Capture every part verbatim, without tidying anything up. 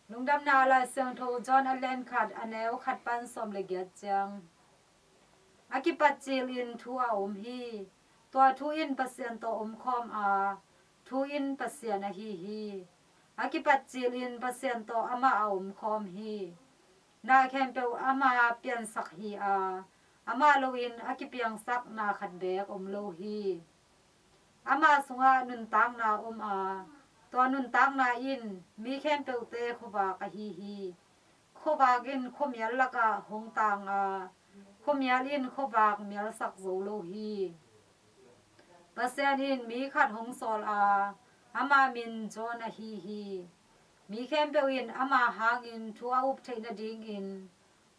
Lungdamna Lai Siangtho John a lian khat, a neu khat pan sawm le giat ciang. A kipat cilin thu a om hi. Tua thu in Pasian tawh omkhawm a, thu in Pasian ahi hi. A kipat cilin Pasian tawh amah a omkhawm hi. Na khempeuh ama piansak hi a, amah loin a kipiangsak na khat beek om lo hi. Ama sungah nuntakna om a, tua nuntakna in mi khempeuhte khuavak ahi hi. Khuavak in khuamial lakah hong tang a, khuamial in khuavak mialsak zo lo hi. Pasian in mi khat hong sawl a, ama min John ahi hi. Mi khempeuh in ama hangin thu a up theih nadingin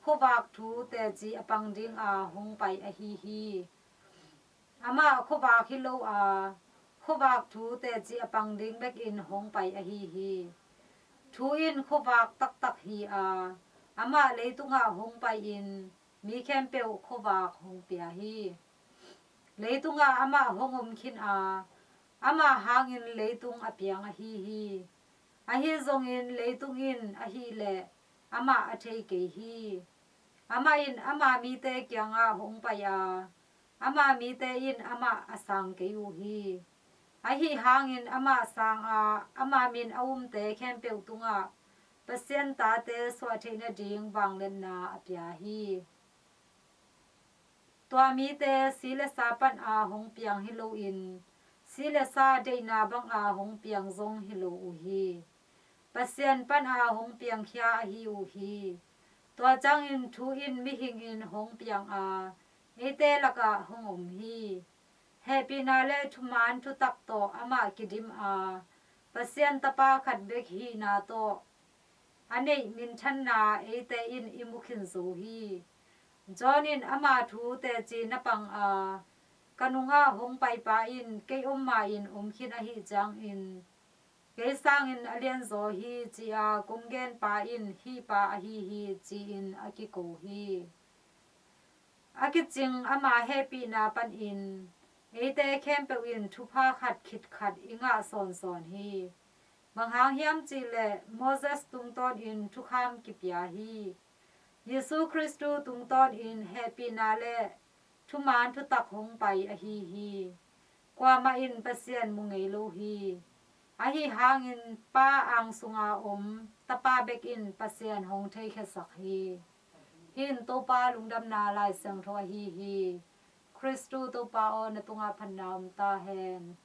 khuavak thu teci a pang dinga hong pai ahi hi. Amah khuavak hi lo a, khuavak thu teci a pang ding bekin hong pai ahi hi. Thu in khuavak taktak hi a, amah leitungah hong pai-in mi khempeuh khuavak hong pia hi. Leitungah amah hong om khin a, amah hangin leitung a piang ahi hi. Ahi zongin leitung in ahih leh amah a thei kei hi. Amah in ama mite kiangah hong pai a, ama mite in amah a sang kei uh hi. Ahi hangin amah sang a, ama min a umte khempeuh tungah Pasian tate suah theih nading vangliatna a pia hi. Tua mite si le sa pana hong piang hi loin, si le sa deihna banga hong piang zong hi lo uh hi. Pasian pana hong piangkhia ahi uh hi. Tua ciangin thu in mihingin hong piang a, eite lakah hong om hi. Hehpihna le thuman thutak tawh amah kidim a, Pasian Tapa khat bek hihna tawh a neih minthanna eite in i mu khin zo hi. John in ama thu teci na pang a, ka nungah hong paipa in kei om ma-in om khin ahih ciangin, kei sangin a lianzaw hi, ci-a kong genpa in hih pa ahi hi, ci-in a kiko hi. A kicing ama hehpihna panin eite khempeuh in thupha khat khit khat i ngah sawnsawn hi. Bang hang hiam cihleh Moses tungtawnin thukham kipia hi. Jesu Khristu tungtawnin hehpihna le thuman thutak hong pai ahi hi. Kuamah in Pasian mu ngei lo hi. Ahi hangin Pa ang sunga om Tapa bekin Pasian hong theikhiasak hi. Hih in Topa Lungdamna Lai Siangtho ahi hi. Khristu Topa aw, na tungah phatna om ta hen.